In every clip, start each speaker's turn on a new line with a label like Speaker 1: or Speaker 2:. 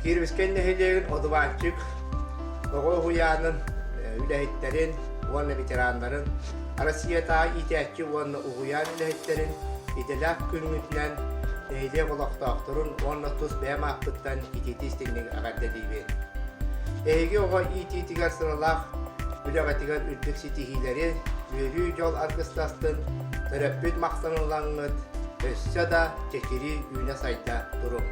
Speaker 1: Кировскай нэһилиэгин одуванчик оҕо уһуйаанын үлэһиттэрин уонна ветераннарын, Россиятааҕы иитээччи уонна уһуйаан үлэһиттэрин идэлээх күҥҥүтүнэн нэһилиэк олохтоохторун уонна тус бэйэм ааппыттан итиитии истиҥник эҕэрдэлиибин. Эһиги оҕо иитиитигэр сыралаах үлэҕитигэр үрдүк ситиһиилэри, үөрүү-дьол аргыстастын, төрөппүт махтанылаҥҥыт өссө да чэчирии үүнэ-сайда туруҥ.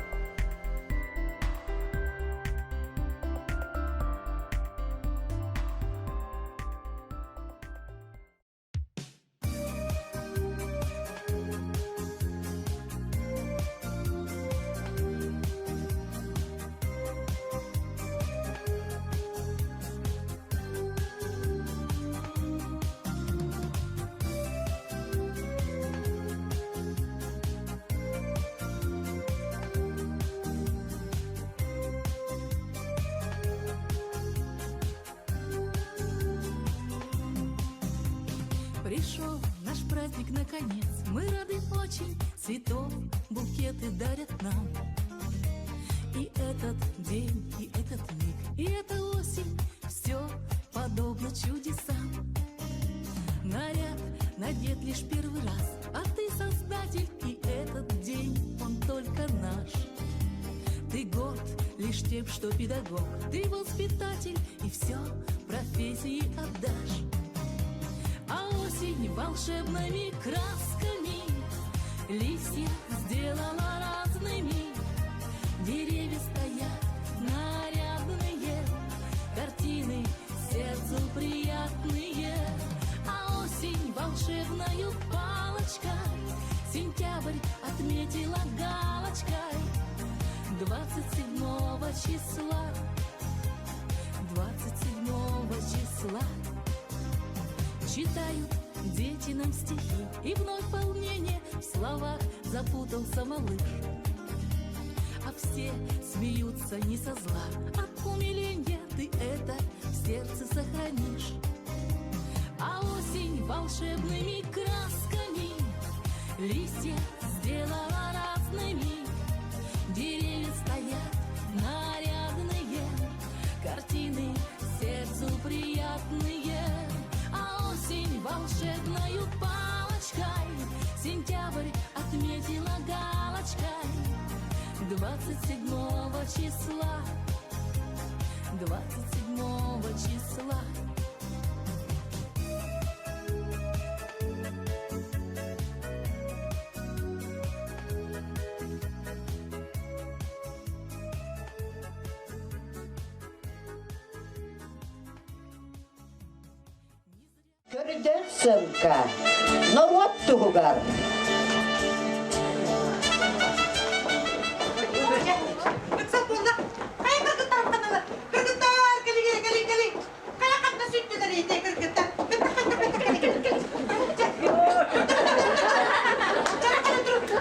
Speaker 2: Пришел наш праздник наконец, мы рады очень, цветов букеты дарят нам. И этот день, и этот миг, и эта осень, все подобно чудесам. Наряд надет лишь первый раз, а ты создатель, и этот день, он только наш. Ты горд лишь тем, что педагог, ты воспитатель, и все профессии отдашь. А осень волшебными красками Листья сделала разными, Деревья стоят нарядные, Картины сердцу приятные. А осень волшебною палочкой Сентябрь отметила галочкой 27 числа, 27 числа Читают дети нам стихи, И вновь волнение в словах запутался малыш. А все смеются не со зла, от умиления ты это в сердце сохранишь. А осень волшебными красками Листья сделала разными, Деревья стоят нарядные, Картины сердцу приятные. А осень волшебною палочкой Сентябрь отметила галочкой 27 числа, 27 числа.
Speaker 3: Көрдөн сылка норуот туһугар.
Speaker 4: Ыксал буолла. Хайа кыргыттар ханалар? Кыргыттар, кэлиҥ, кэлиҥ, кэлиҥ. Хайа ханна сүттүлэр ити кыргыттар?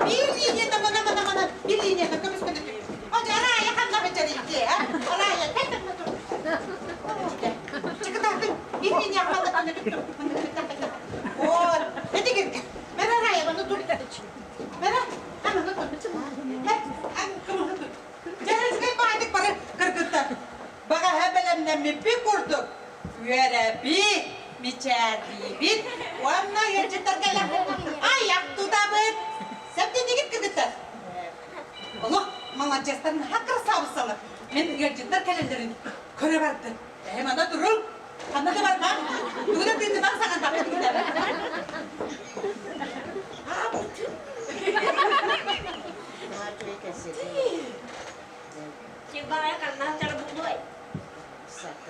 Speaker 4: Биир линията мана мана мана биир линията көмүскөнө түһү. Арая ханна сылдьар ити, а? Арая, Чыкытаатын биир линия ханна ханна түттүм. Вот, эти кирге. Мера Рая, мана тур. Мера, ана тур. Ан, Дьэрискэй баайдык бары кыргыттар баҕаһа бэлэмнэммиппит курдук үөрэбит, мичээрдиибит уонна ыалдьыттарга айах тутабыт. Сөптөнигит кыргыттар? Олох маладьыастар наһаа красавицалар. Мин ыалдьыттар кэлэллэрин көрө бардым. Эһэм ана туруҥ, ханна да барбам. Тугу да тыынныбан саҥарбакка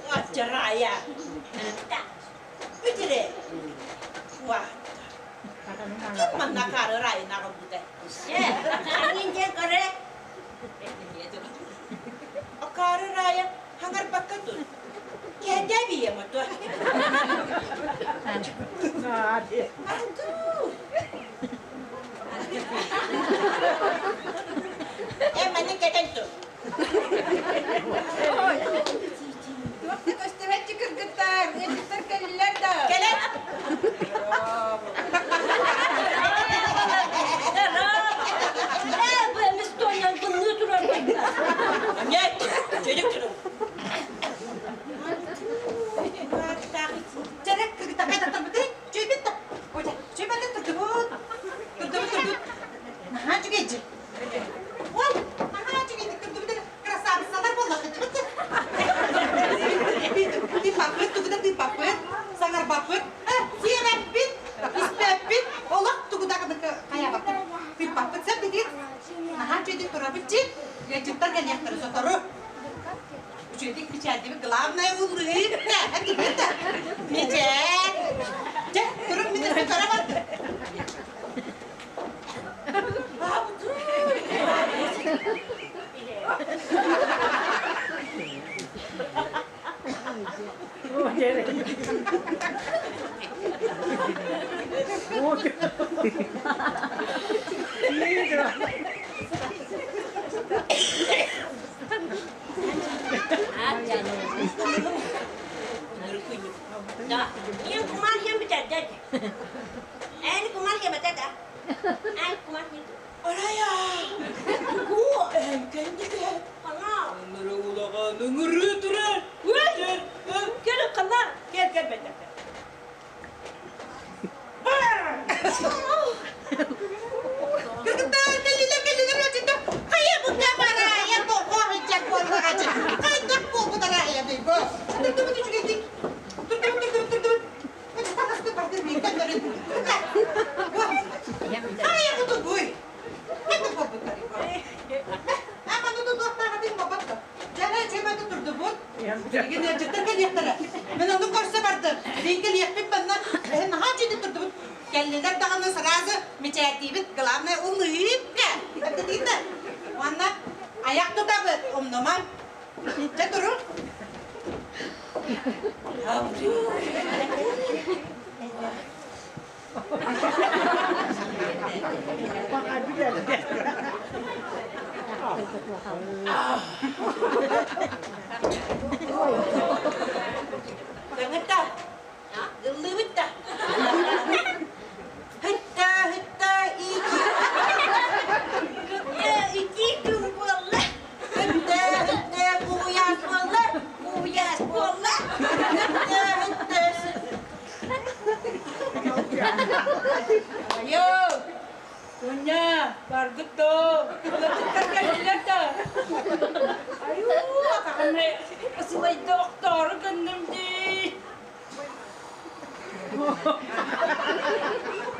Speaker 4: Аччарая. Бүтүрэ. Уа. Ким манна кары райына бута. Акары рая хаңарбакка тур. Кэдэ бием ото. Артур. Эн маннык кэтэн тур.
Speaker 5: Туох да көстүбэччи кыргыттар, ыалдьыттар кэллилэр да.
Speaker 4: Кэлэн.
Speaker 6: Эн кумар хем битэрдэ. Эн кумар хем этэ. Эн кумар хем.
Speaker 4: Арая! Бу эҥкэнники.
Speaker 6: Хана.
Speaker 4: Ыныры улахан ыҥырыы турар.
Speaker 6: Кел хана. Кел кел бэтэ.
Speaker 4: Кыргыттар кэллилэр кэллилэр ыалдьыттар. Хайа бу бараайа тоҕо сылдьар буоллаҕа Хайдах буолбут араайа бу? Турдубут үчүгэйдик. Турдубут турдубут турдубут. Таҕыстык бардыр бииртэн көрүн. Хайа бу тугуй? Хайдах буолбуттар Аманы тутуохтааҕытын боботто. Дьара чематы турдубут. Билигин ыалдьыттар кэлиэхтэрэ. Мин ону көрсө бардым. Билигин кэлиэхпит манна наһаа үчүгэй турдубут. Кэллилэр даҕаны сразу мичээрдиибит. Главное улыбка. Эптэтиин да. Уонна айах тутабыт. Умнумаҥ. Чэ туру. Кыргыттар, ыллыыбыт да. Хытта, хытта, ити.
Speaker 6: Ити күн буолла.
Speaker 4: Хытта, хытта, кууйаас буолла.
Speaker 6: Кууйаас буолла.
Speaker 4: Хытта, хытта, Айо! Куня, бардык доо. Ыалдьыттар кэллилэр да. Айуу, атаҕым сылайда охтоору гынным дии.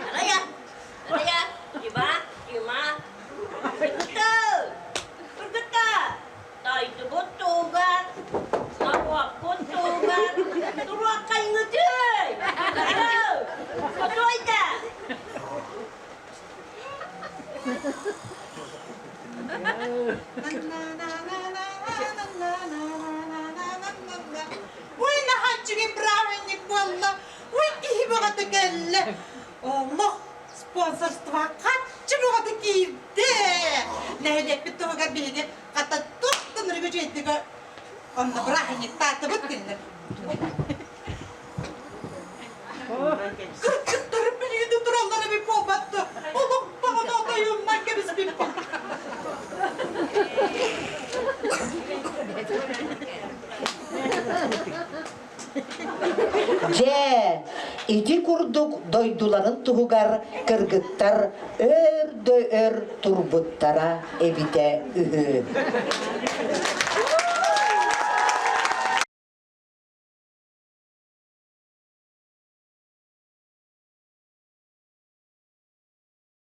Speaker 6: Арая, арая, Ива, Дима. Кыргыттар, кыргыттар. Дойдубут туһугар, норуоппут туһугар туруоххайыҥытый! Хотуой да!
Speaker 4: Ой, наһааччыгын бравенник буолла! Ой, киһи бөҕөтө кэллэ! Олох спонсорство хаччы бөҕөтө киирдэ! Нэһилиэкпит туһугар биһиги хата туттан рүгүчэйдигэ онно бырааһынньыктаатыбыт кинилэр. Кыргыттарым билигин да тураллар эбит буолбатты. Олох баҕана отойумнан кэбиспиппин.
Speaker 3: Дьэ, ити курдук дойдуларын туһугар кыргыттар өр да өр турбуттара эбитэ үһү.